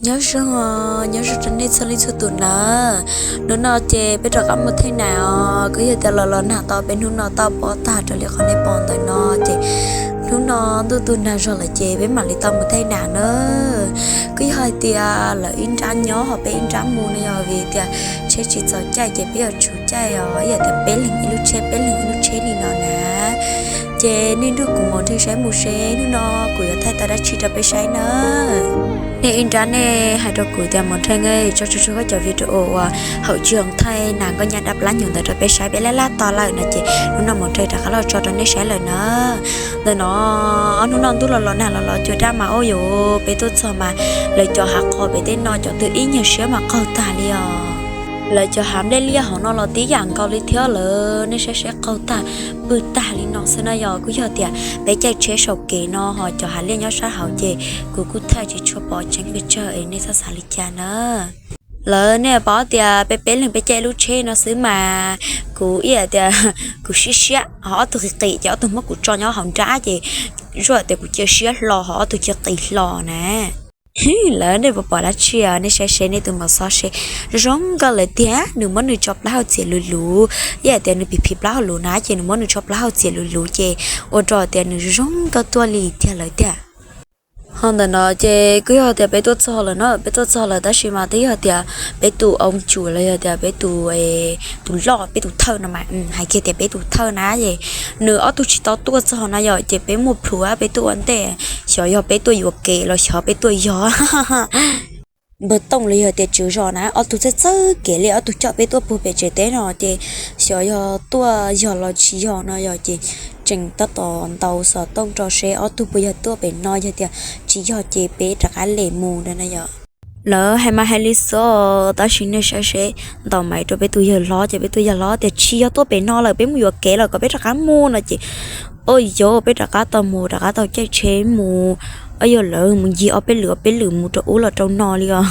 Nyob zoo, nyob zoo rau nej txhua leej txhua tus na. Hnub no ces peb rov qab mus thaij nas os, kuj yog tias los los nag tau peb hnub no tau pob tag raws li qhov nej pom ntawm no ces hnub no ntuj tu nag zog lawm ces peb mam li tau mus thaij nas na. Kuj yog hais tias lawv ib nrab nyob ho peb ib nrab mus no yog vim tias tsheb tsis txaus caij ces peb yuav tsum caij os, yog tias peb leeg ib lub tsheb peb leeg ib lub tsheb li no na. Ces nej nrog kuv Mos Nrhej saib mus seb hnub no kuv yuav thaij tau dab tsi rau peb saib na. Nej ib nrab nej hais rau kuv tias Mos Nrhej, tso tso tso koj cov video uas hauv tsis thaij nas nkauj nyaj dab plab nyuag ntawd rau peb saib, peb lab lab tau lawm no ces hnub no Mos Nrhej rov qab los tso rau nej saib lawm na. Ntawm no, hnub no ntuj los los nag los los cua daj mas ua yuav peb tuaj txog mas lawv cov hav qhov pem tej no cov twg ib nyuag siab mas qaug tag li os. Lawv cov hav nplej liaj hauv no los tib yam nkaus li thiab lawm, nej saib seb qaug tag pw tag li no xwb na yog. Kuj yog tias peb caij tsheb saum kev no ho cov hav liaj nyob sab hauv ces kuv kuj thaij tsis tshua pom tseeb pes tsawg es nej txhob xav li cas na. Lawv nej paub tias peb peb leeg peb caij lub tsheb no xwb mas kuv ib yam tias kuv siab siab ho ob tug qis qis ces ob tug muab kuv tso nyob hauv nrab ces zuaj tias kuv cia siab hlo ho ob tug cia qis hlo na. Lawv nej puas pom dab tsi os, nej saib seb nej tus Mos Xov seb zoo nkauj lawm tiag, nws muab nws tso plaub hau txiav luv luv, ib yam tias nws phim phim plaub hau luv na ces nws muab nws tso plaub hau txiav luv luv ces ua rau tias nws zoo nkauj tuaj li tiag lawm tiag. Ho ntawm no ces kuj yog tias peb tuaj txog lawm na, peb tuaj txog lawm tab sis mas twb yog tias peb tus oo tsum los yog tias peb tus, tus loj peb tus thawj no mas hais kiag tias peb tus thawj na ces nws ob tug tsis tau tuaj txog no yom, ces peb muaj plhus peb tuaj ua ntej, xyov yog peb tuaj yuam kev los xyov peb tuaj yog npawg Tooj los yog tias tswv zos na, ob tug txawj txawj kev li ob tug coj peb tuaj puag pem tsev teb no ces xyov yog tuaj yog los tsis yog no yom, ces tseem tab tom ntaus xov tooj rau seb ob tug puas yog tuaj pem no, yog tias tsis yog ces peb rov qab lem mus na yom. Lawv hais mas hais li xwb tab sis nej saib seb, ntaus maiv rau peb tus yawg hlob ces peb tus yawg hlob tias tsis yog tuaj pem no lawm, peb mus yuam kev lawm kom peb rov qab mus no ces ua yog peb rov qab tau mus, rov qab tau caij tsheb mus. Ua yog lawv mus ncig ob peb lwm ob peb lwm mus rau ub los rau no li os.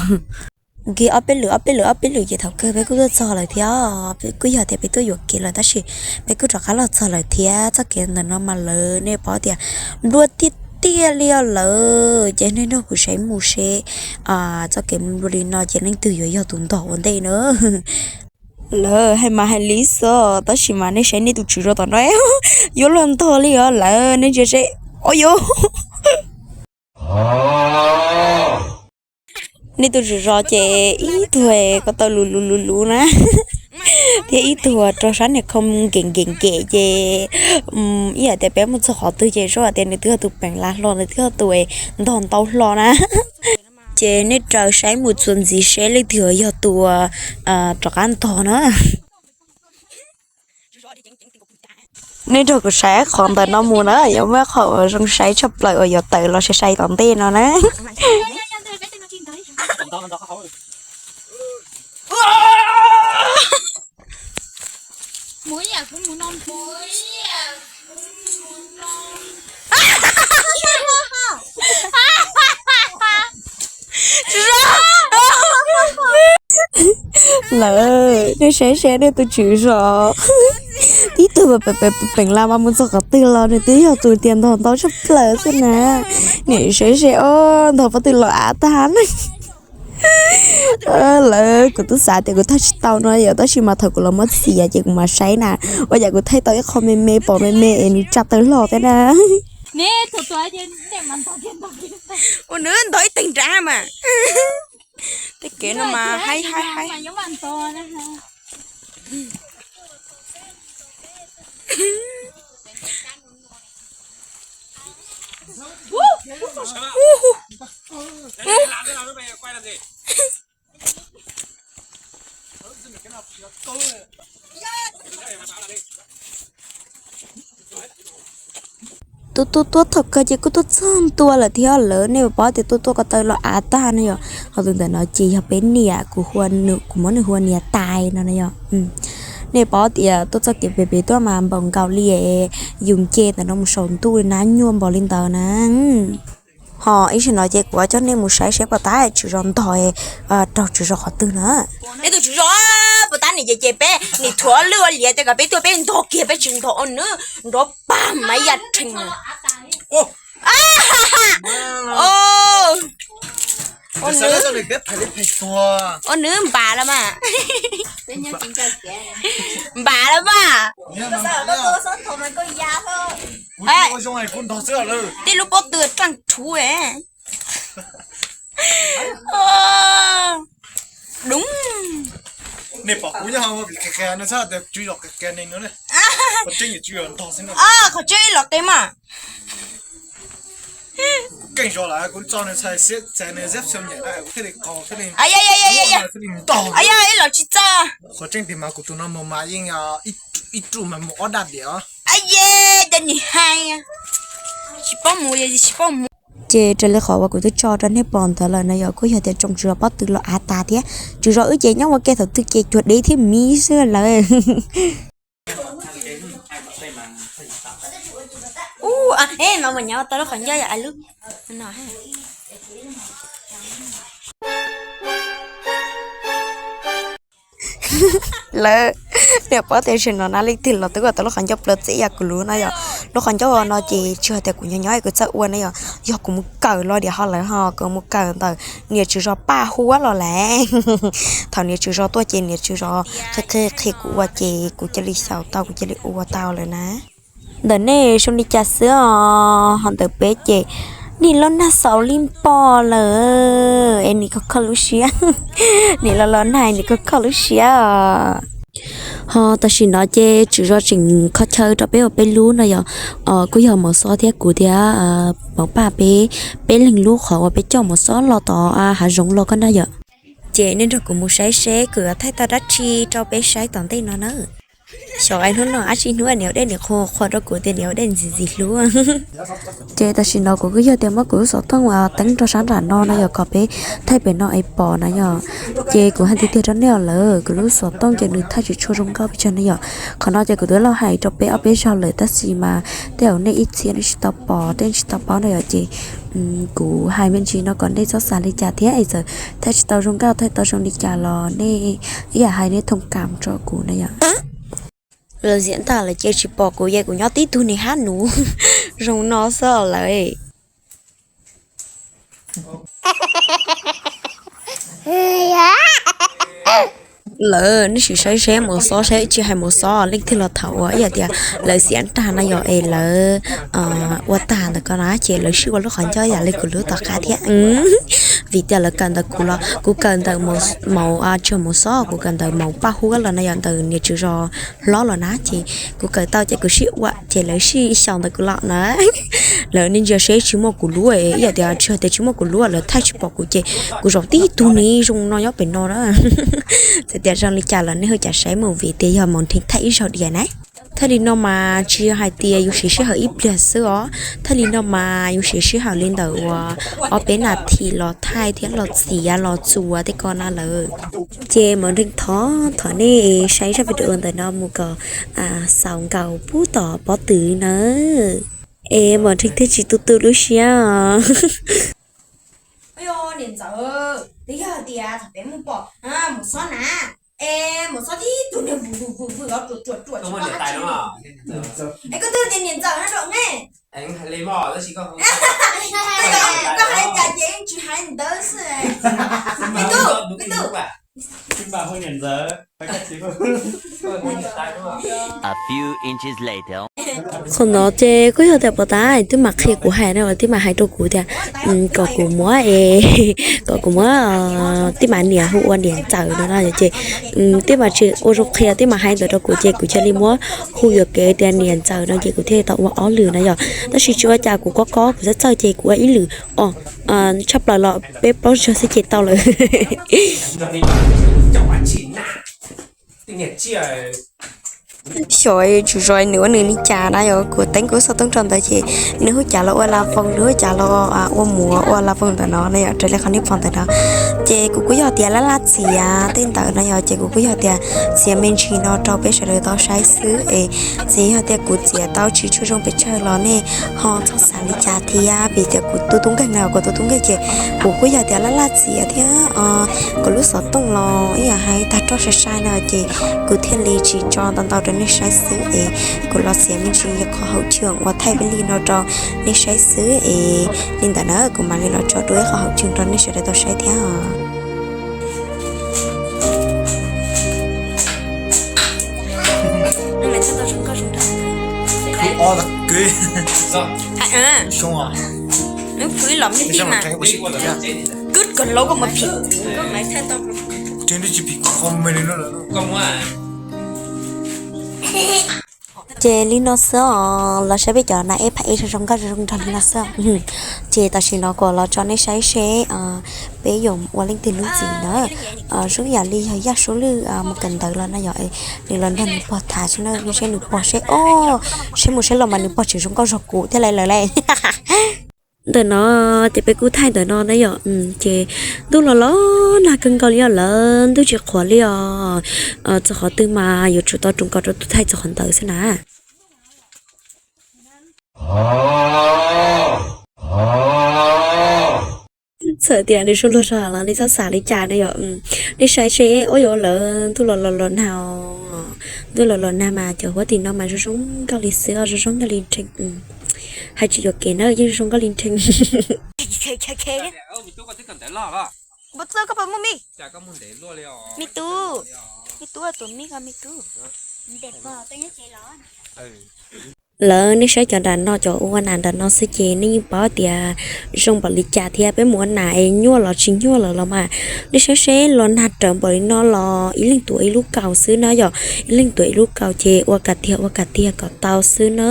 Ncig ob peb lwm ob peb lwm ob peb lwm ces thaum kawg peb kuj tuaj txog lawm thiab, kuj yog tias peb tuaj yuam kev lawm tab sis peb kuj rov qab los txog lawm thiab. Txoj kev ntawm no mas lawv nej paub tias nplua tiaj tiaj li os lawm, ces nej nrog kuv saib mus seb txoj kev nplua nplua li no ces leej twg yuav yog tus ntog ua ntej na. Lawv hais mas hais li xwb tab sis mas nej saib nej tus tswv zos tom no yuav luag ntog li os lawm, nej ntsia seb. Ua yog nej tus tswv zos ces ib tug ko taw luv luv luv luv na, thiab ib tug rau sab niag khoo nkem nkem nkem ces ib yam tias peb mus txog qhov twg ces zoo tias nws twb yog tus peem las hlo, nws twb yog tus ntog ntau hlo na. Ces nej raws saib mus txuas ntxiv seb leej twg yog tus rov qab ntog na. Nej nrog kuv saib qhov ntawm no mus na, yuav muaj qhov uas zoo saib tshaj plaws uas yuav tawm los sai sai tom ntej no na. Lawv nej saib saib nej tus tswv zos, tib tug peem las mas mus txog qhov twg los nws twb yog tus tias ntog ntau tshaj plaws xwb na. Niam saib saib os, ntog pob tw los av tag na. Lawv kuv twb xav tias kuv thaij tsis tau no yom, tab sis mas thaum kuv los muab txiav ces kuv mam saib na, ua cas kuv thaij tau ib qho me me pom me me es nws tsa taw hlo thiab na. Ua nws ntog ib teeg nrad mas. Tej kev no mas haib haib haib. Tuaj tuaj tuaj thaum kawg ces kuj tuaj txog ntua lawm thiab lawv, nej puas paub tias tuaj tuaj ko taw los av tag ne yom. Qhov tus ntawm no ces yog peb niam, kuv muab nws hu ua niam tais no na yom. Nej paub tias tuaj txoj kev pem pem tuaj mas npaum nkaus li yus nce ntawm no mus saum ntuj li na, nyuaj npaum li ntawd na. Ho ib zaug no ces kuv coj nej mus saib saib puas tab tswv zos ntog raug tswv zos qhov twg na. Neb tus tswv zos puas tab nim ces ces peb nim thuav lwj ua liav ces kom peb tuaj peb ntog kiag peb tsis ntog ua nws nrov pag mas ib yam rhees. Ua nws npam los mas. Npam los mas. Tej lub pob tw dlaaj rhuv. Dub. Nej pom kuv nyob hauv vim qhia qhia no txhob tias tswv zos qhia qhia neeg no ne. Qhov tseeb yog tswv zos ntog xwb no. Qhov tseeb los qhia mas. Kuv keej zos lawm kuv tso nws txhais xiab txais nws zeb xyoo nyam na kuv thiaj li qaug thiaj li ntog. Yog ib los tsis txawj. Qhov tseeb tiag mas kuv tus no mus mas yeej ib ruj mas mus ob daj diam os. Ab ye, cas nws hais, tsis paub mus yog tsis paub mus. Ces raws li qhov uas kuv twb tso rau nej pom ntawd lawm no yog kuj yog tias tsoo tswv zos pob tw los av tas thiab. Tswv zos wb ces nyob ua ke thaum twg ces cuag dev thiab miv xwb lawm. Ub, no mus nyob tau lub qhov ncauj yom, lub no. Lawv, nej paub tias zaum no na leej twg los twb ua tau lub qhov ncauj plaws txij yam kuv lub no yom. Lub qhov ncauj no ces tsis hais tias kuv nyob nyob kuv txawj ua na yom, yog kuv mus kawm los diam ho lawv ho kuv mus kawm ntawm niam tswv zos paj huab los lawm. Thaum niam tswv zos tuaj ces niam tswv zos qhia qhia qhia kuv ua ces kuv cia li xyaum tau kuv cia li ua tau lawm na. Ntawm nej zoo li cas xwb os, ho ntawm peb ces niam loj nag xaus li npo lawm, es niam kho kho lub siab. Niam los los nag niam kho kho lub siab. Ho tam sim no ces tswv zos tseem kho chaw rau peb ua peb lub no yom. Kuj yog mov xob thiab kuv thiab mov paj peb, peb leeg lub qhov uas peb coj mov xob los tom hav zoov los koj na yom. Ces nej nrog kuv mus saib seb kuv yuav thaij tau dab tsi rau peb saib tom ntej no na. Xyov hnub no dab tsi hnub niam ua dej niam qhuas qhuas rau kuv tias niam ua dej ntxim ntxim hlub. Ces tam sim no kuv kuj yog tias muab kuv lub xov tooj teeb rau sab nram no no yog kom peb thaij pem no es pom na yom. Ces kuv hais tiag tiag rau nej lawm, kuv lub xov tooj ces nws thaij tsis tshua zoo nkauj pes tsawg na yom. Qhov no ces kuv twb los hais rau peb ob peb zaug lawm tab sis mas tej zaum nej ib txhia nej tsis tau pom tej tsis tau paub na yom ces kuv hais me ntsis no kom nej txhob xav li cas thiab es txawm thaij tsis tau zoo nkauj thaij tau zoo li cas los nej ib yam hais nej thoo kam rau kuv na yom. Lawv xiam ntag lawm ces tsis pom kuv ces kuv nyob tib tug niag hab nuv zoo no xwb lawm. Lawv nej sim saib seb mos xob saib tsis hais mos xob leej twg los tham ua ib yam tias lawv xiam ntag na yom es lawv ua tag ntawm ko na ces lawv sib ua lub qhov ncauj yam li kuv lub tom qab thiab. Vim tias lawv kawm ntawm kuv los kuv kawm ntawm mos, tsis mos xob kuv kawm ntawm mos paj huab los no yom ntawm niam tswv zos hlob los na ces kuv kawm tau ces kuv sib ua ces lawv sib xyaum ntawm kuv los na. Lawv nej ntsia seb tsis muaj kuv lub ib yam tias tsis hais tias tsis muaj kuv lub lawv thaij tsis pom kuv ces kuv zaum tib tug ni zoo no nyob pem no na. Txawm tias zoo li cas los nej hu cav saib mus vim tias yog mus nrheev thaij ib zaug diam na. Thaij li no mas tsis yog hais tias yus siv sij hawm ib pliag xwb os, thaij li no mas yus siv sij hawm li ntawm uas ob peb nas this los thaij thiab los txiav los txuas tej ko na lawm. Ces mam nrheev thov thov nej saib zaj video ntawm no mus kom xaus nkaus pub tom pob tw nawb. Es mam nrheev thiaj tsis tu tu lub siab. Niam ntxawm, twb yog tias thaum peb mus pom mus xob na, es mus xob tib tug niag vwm vwm vwm vwm os, ruam ruam ruam tsis pom dab tsi li. Es koj twb tias niam ntxawm no rau ne. Koj hais cas ces yeej tsis hais ntawd xwb. Tus, tus. Qhov no ces kuj yog tias pov tas twb mam qhia kuv hais na, twb mam hais rau kuv tias kom kuv muab, kom kuv muab, twb mam niam hu ua niam ntxawm no na ces twb mam tsis ua zoo qhia twb mam hais ntawd rau kuv ces kuv cia li muab hu yuam kev tias niam ntxawm no ces kuv thiaj tau ua ob lwm na yom. Tab sis tsis ua cas kuv kob kob kuv txawj txawj ces kuv ua ib lwm os, tshaj plaws los peb plaub zaug xwb ces tau lawm. Xyov tswv zos nws ua nws li cas na yom, kuv teeb kuv xov tooj rau ntawd ces nws hu cas los ua la foos, nws hu cas los ua muav ua la foos ntawm no na yom, raws li qhov nej pom ntawm no. Ces kuv kuj yog tias laj laj txiav tej ntawd na yom, ces kuv kuj yog tias txiav me ntsis no rau peb sawv daws tau saib xwb es txiav yog tias kuv txiav tau tsis tshua zoo pes tsawg los nej ho txhob xav li cas thiab vim tias kuv tus tub nkeeg na, kuv tus tub nkeeg ces kuv kuj yog tias laj laj txiav thiab kuv lub xov tooj los ib yam hais tag roj sai sai na ces kuv thiaj li tsis tso ntau ntau rau nej saib xwb es kuv los txiav me ntsis qhov hauv cwm uas thaij peb li no rau nej saib xwb es li ntawd na kuv mam li los tso dua ib qhov hauv cwm rau nej sawv daws tau saib thiab os. Nws phwv los me ntij mas. Kub kawg laub koj mus phim. Ces li no xwb os, los saib peb cov nas ej phav ej zoo zoo nkauj zoo zoo nraug li no xwb. Ces tam sim no kuv los tso nej saib seb peb yuav ua leej twg lub ntxiv na. Zoo yam li yog Yaj Suav Lwj mus kawm ntawv los no yog nws los nrog nws pog tham seb na, seb nws pog seb, o, seb mus seb los mas nws pog tseem zoo nkauj zog kuv thiab lawm lawm le. Ntawm no ces peb kuj thaij ntawm no na yom, ces ntuj los los nag kawg nkaus li os lawm, ntuj tsis qhuav li os. Txog qhov twg mas yuav tsum tau roos nkaus rau tus thaij txog qhov ntawd xwb na. Txawm tias nws zoo luag zog los nej txhob xav li cas na yom. Nej saib seb, ua yuav lawm, ntuj los los los nag os. Ntuj los los nag mas cov huab tim no mas zoo zoo nkauj li xwb os, zoo zoo nkauj li nrheev. Hais tsis yuam kev na, yeej zoo zoo nkauj li nrheev. Lawv nej saib cov nram no, cov ua nas nram no xwb ces nej yeej paub tias zoo npaum li cas thiab peb mus ua nas es nyuaj los tsis nyuaj lawm los mas. Nej saib seb los nag rawv npaum li no los ib leeg tuav ib lub kaus xwb na yom, ib leeg tuav ib lub kaus ces ua kam tiag ua kam tiag kom tau xwb na.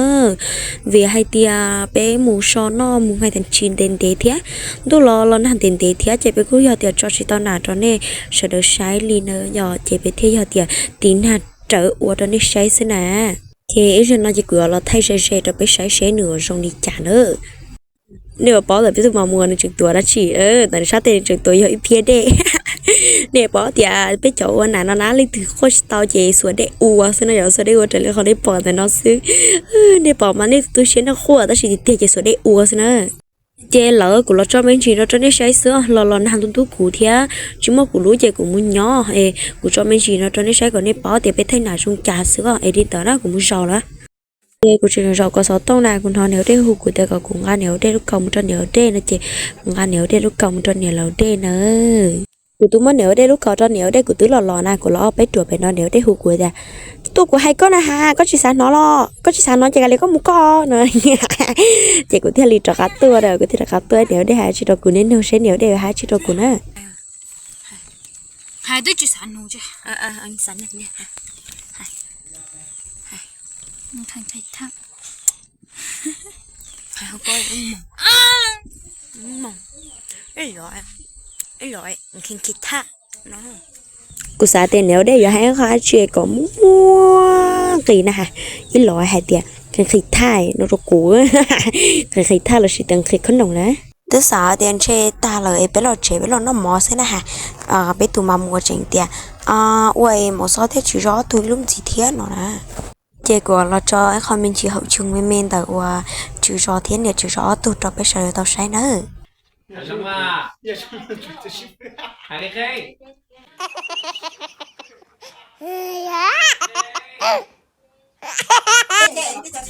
Vim hais tias peb mus so noj mus haus tas tsis ntev ntev thiab, ntuj los los nag ntev ntev thiab ces peb kuj yog tias tso tsis tau nas rau nej sawv daws saib li na yom, ces peb thiaj yog tias tiv nag rawv ua rau nej saib xwb na. Ces ib zaug no ces kuv yuav los thaij ze ze rau peb saib seb nws yuav zoo li cas na. Nej yuav paub ntawm peb tus mas muas nws tseem tuav dab tsi, ntawm nws sab tes nws tseem tuav yog ib phiab dej. Nej yuav paub tias peb cov ua nas no na leej twg quaj tsis tau ces xuas dej ua xwb no, yog xuas dej ua raws li qhov nej pom ntawm no xwb. Nej pom mas nej tu siab noj quaj tab sis tiag tiag ces xuas dej ua xwb na. Ces lawv kuv los tso me ntsis no rau nej saib xwb, los los nag ntub ntub kuv thiab tsis muaj kuv lub ces kuv mus nyob es kuv tso me ntsis no rau nej saib kom nej paub tias peb thaij nas zoo cas xwb os, es li ntawd na kuv mus zaum lawm. Ces kuv tseem zaum kom xov tooj na, kuv hnov niam ua dej hu kuv tias kom kuv nqa niam ua dej lub kaus mus rau niam ua dej no ces kuv nqa niam ua dej lub kaus mus rau niam lawv dej na. Kuv twb muab niam ua dej lub kaus rau niam ua dej, kuv twb los los na, kuv los ob peb ruam pem no niam ua dej hu kuv tias, tuaj kuv hais koj na has, koj tsis xav hnov los koj tsis xav hnov ces kav liam koj mus koj no. Ces kuv thiaj li rov qab tuaj, kuv thiaj rov qab tuaj, niam ua dej hais tsis rau kuv, nej nug seb niam ua dej hais tsis rau kuv na. Hais twb tsis xav nug. Kuv xav tias niam ua dej yuav hais qhov dab tsi kom muaj nqis na has, ib los hais tias nqhis nqhis thaj no rau kuv, nqhis nqhis thaj los sis tias nqhis khob noom na. Twb xav tias ntshe tag lawm es peb los tsev peb los noj mov xwb na has, peb tus mas muas tseem tias ua es mov xob thiab tswv zos ob tug ib lub ntxiv thiab no na. Ces kuv los tso ib qho me ntsis hauv tsev me me ntawm uas tswv zos thiab niam tswv zos ob tug rau peb sawv daws tau saib nawb.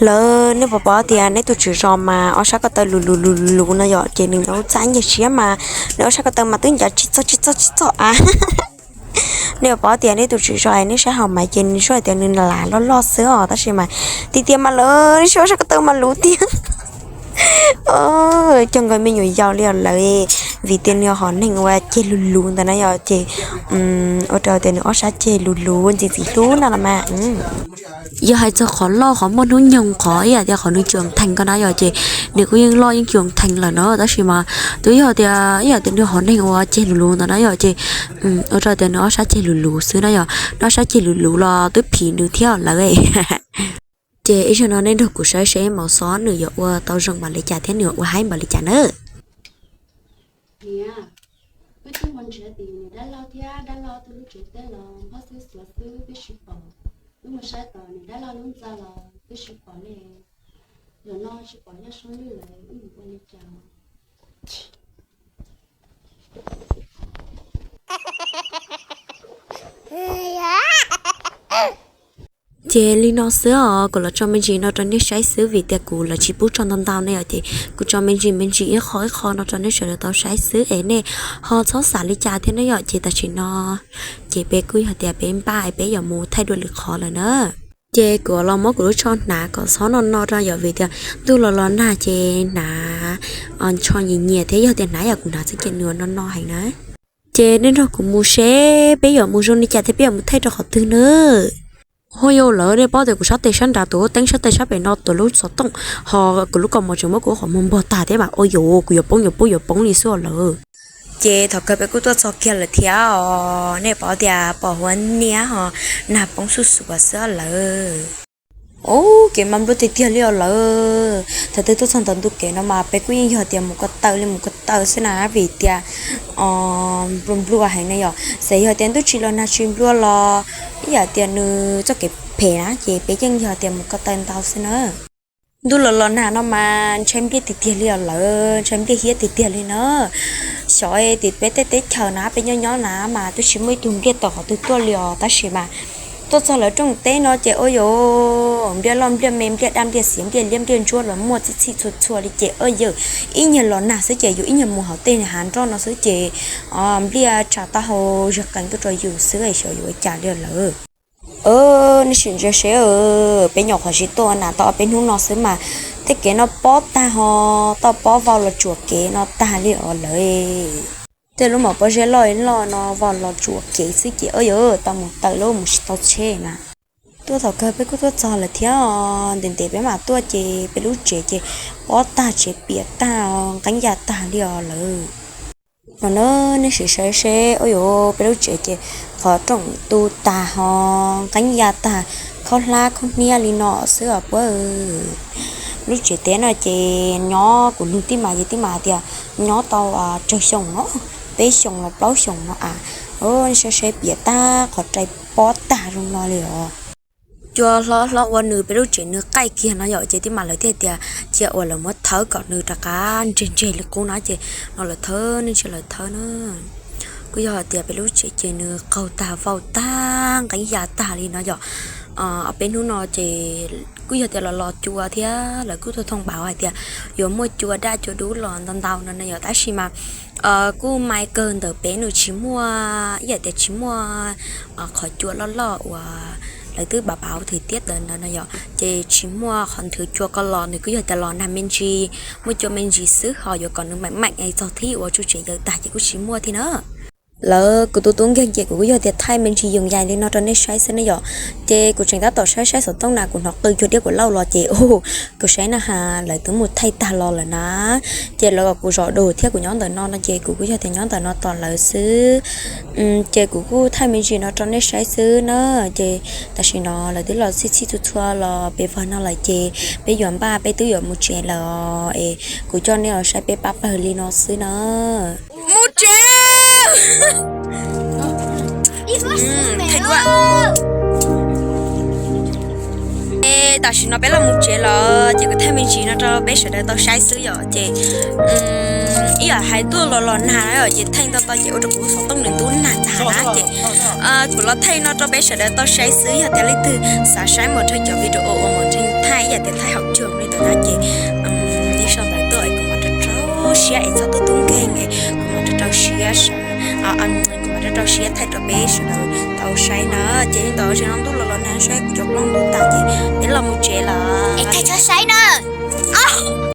Lawv, nej puas paub tias neb tus tswv zos mas ob sab ko taw luv luv luv luv no yom, ces nws nyob txaj nyiaj siab mas nws ob sab ko taw mas twb ncav tsis txog tsis txog tsis txog av. Nej puas paub tias neb tus tswv zos es neb saib hauv maiv ces nws zoo tias nws lam loj loj xwb os, tab sis mas tiag tiag mas lawv neb saib ob sab ko taw mas luv tiag. Cov nkawd me nyuam yaus li os lawv, vim tias nws hom neeg uas ceg luv luv ntawd na yom, ces ua rau tias nws ob sab ceg luv luv ntxim ntxim hlub no los mas. Yog hais txog qhov loj qhov muaj hnub nyoog qhov ib yam tias qhov nws tsuas thees ko na yom, ces nws kuj yeej loj yeej tsuas thees lawm na, tab sis mas twb yog tias ib yam tias nws hom neeg uas ceg luv luv ntawd na yom, ces ua rau tias nws ob sab ceg luv luv xwb na yom, nws ob sab ceg luv luv los twb phim nws thiab lawv. Ces ib zaug no nej nrog kuv saib seb mov xob nws yuav ua tau zoo npaum li cas thiab nws yuav ua haib npaum li cas nawb. Niam, wb twb mus nrhiav tim niam dab laug thiab dab laug ob tug lub tsev teb los nphob xwb xuav xwb twb tsis pom. Wb mus saib tom niam dab laug lub ntxa los twb tsis pom li. Zaum no tsis pom Yaj Suab Lwj lawm, wb mus ua li cas? Ces li no xwb os, kuv los tso me ntsis no rau nej saib xwb vim tias kuv lawv tsis pub tso ntau ntau ne yom, ces kuv tso me ntsis me ntsis ib qho ib qho no rau nej sawv daws tau saib xwb es nej ho txhob xav li cas thiab na yom. Ces tam sim no ces peb kuj yog tias peb npaj peb yuav mus thaij dua lwm qhov lawm na. Ces kuv los muab kuv lub tsho hnav kom txhob no no rau yom, vim tias ntuj los los nag ces hnav tsho nyias nyias thiab, yog tias hnav yam kuv hnav xwb ces nws no no heev na. Ces nej nrog kuv mus seb peb yuav mus zoo li cas thiab peb yuav mus thaij rau qhov twg na. Ho yog lawm, nej paub tias kuv sab tes sab nrad tus teeb sab tes sab pem no tus lub xov tooj, ho kuv lub kaus mom tseem muab kuv qhov muag npog tag thiab mas ua yuav kuv yuav poob yuav poob yuav poob li xwb os lawm. Ces thaum kawg peb kuj tuaj txog kiag lawm thiab os, nej paub tias pom huab niab ho nag poob xuj xuav xwb lawm. Ub, kev mas nplua tiag tiag li os lawm. Thaum twg tuaj txog ntawm ntu kev no mas peb kuj yeej yog tias mus ko taw li mus ko taw xwb na, vim tias nplua nplua heev na yom. Txawm yog tias ntuj tsis los nag tsis nplua los ib yam tias nws txoj kev phem na ces peb yeej yog tias mus ko taw ntau xwb na. Ntuj los los nag no mas ntshai npliaj tiag tiag li os lawm, ntshai npliaj hiab tiag tiag li na. Xyov tim peb tej teb chaws na peb nyob nyob na mas twb tsis muaj ib tug npliaj tawm qhov twg tuaj li os, tab sis mas tuaj txog lawv rooj teb no ces ua yuav npliaj loj npliaj me npliaj daj npliaj xiav npliaj liab npliaj ntsuab los muaj txhij txhij txhua txhua li ces ua yam ib nyuag los nag xwb ces yus ib nyuag mus hauv tej hav nroj no xwb ces npliaj tsa taub hau zog qees tuaj rau yus xwb xyov yuav ua cas li lawm. Nej sim ntsia seb, peb nyuam qhuav tsis tuaj na tau ob peb hnub no xwb mas tej kev no pob tag ho tau pob vau los tsuam kev no tag li os lawm. Tej lub mom pob zeb loj loj no vau los tsuam kev xwb ces ua yuav tau mus taw lub mus tsis tau tsheb na. Tuaj thaum kawg peb kuj tuaj txog lawm thiab, ntev ntev peb mam tuaj ces peb lub tsev ces pob tag tsev piam tag nqeeb ya tag li os lawm. No na, nej sim saib seb, ua yuav peb lub tsev ces qhov rooj tu tag ho nqeeb ya tag, khaub hlab khaub hniab li no xwb os puab. Lub tsev teb no ces nyob kuv nug tij mas ces tij mas tias nyob tau tsawg xyoo no, peb xyoo los plaub xyoo no a. Nej saib seb piam tag qhov rai pob tag zoo no li os. Cua hlob hlob ua nws peb lub tsev nws qaij kiag no yom ces tij mas lawv thiaj tias cia uas lawv muab thawb kom nws rov qab ntseg ntseg li qub na ces no lawv thawb, nej ntsia lawv thawb na. Kuj yog hais tias peb lub tsev ces nws qaug tag vau tag nqeeb ya tag li no yom. Ob peb hnub no ces kuj yog tias los los cua thiab lawv kuj tuaj thooj npav hais tias yuav muaj cua daj cua dub los ntau ntau no no yom, tab sis mas kuj mai kawg ntawm peb nws tsis muaj ib yam tias tsis muaj qhov cua loj loj uas lawv twb npav npav thwm tiab ntawd no no yom, ces tsis muaj qhov nthwv cua ko los, nws kuj yog tias los nag me ntsis, muaj cua me ntsis xwb ho yuav kom nws meem meem es txog thib uas tsuj tsev yaws tag ces kuj tsis muaj thiab na. Lawv kuv tus tub nkeeg ces kuv kuj yog tias thaij me ntsis yoos yais li no rau nej saib xwb ne yom. Ces kuv tseem tab tom saib saib xov tooj na kuv hnov qw cuag diab kuv lauj los ces kuv saib na has lawv twb mus thaij tag los lawm na. Ces lawv kom kuv zov dus thiab kuv nyob ntawm no no ces kuv kuj yog tias nyob ntawm no tos lawv xwb. Ces kuv kuj thaij me ntsis no rau nej saib xwb na. Ces tam sim no lawv twb los txhij txhij txhua txhua los pes vag no lawm ces peb yuav npaj peb twb yuav mus tsev lawm es kuv coj nej los saib peb pab pawg li no xwb na. Mus tsev. Tam sim no peb los mus tsev lawm ces kuv thaij me ntsis no rau peb sawv daws tau saib xwb yom. Ces ib yam hais tuaj los los nag na yom, ces thaij ntau tau ces ua rau kuv xov tooj nws ntub nag tag na ces kuv los thaij no rau peb sawv daws tau saib xwb. Yog tias leej twg xav saib mus rau cov video uas mus thaij ib yam tias thaij hauv tsuag li ntawd na ces nej sau ntawv tuaj es kuv mam rau rau siab es txhob tub tub nkeeg es kuv mam rau rau siab sawv, kuv mam rau rau siab thaij rau peb sawv daws tau saib na. Ces li ntawd ces no ntuj los los nag saib kuv cov plooj ntuj tag ces peb los mus tsev lawm es thaij txhob saib na.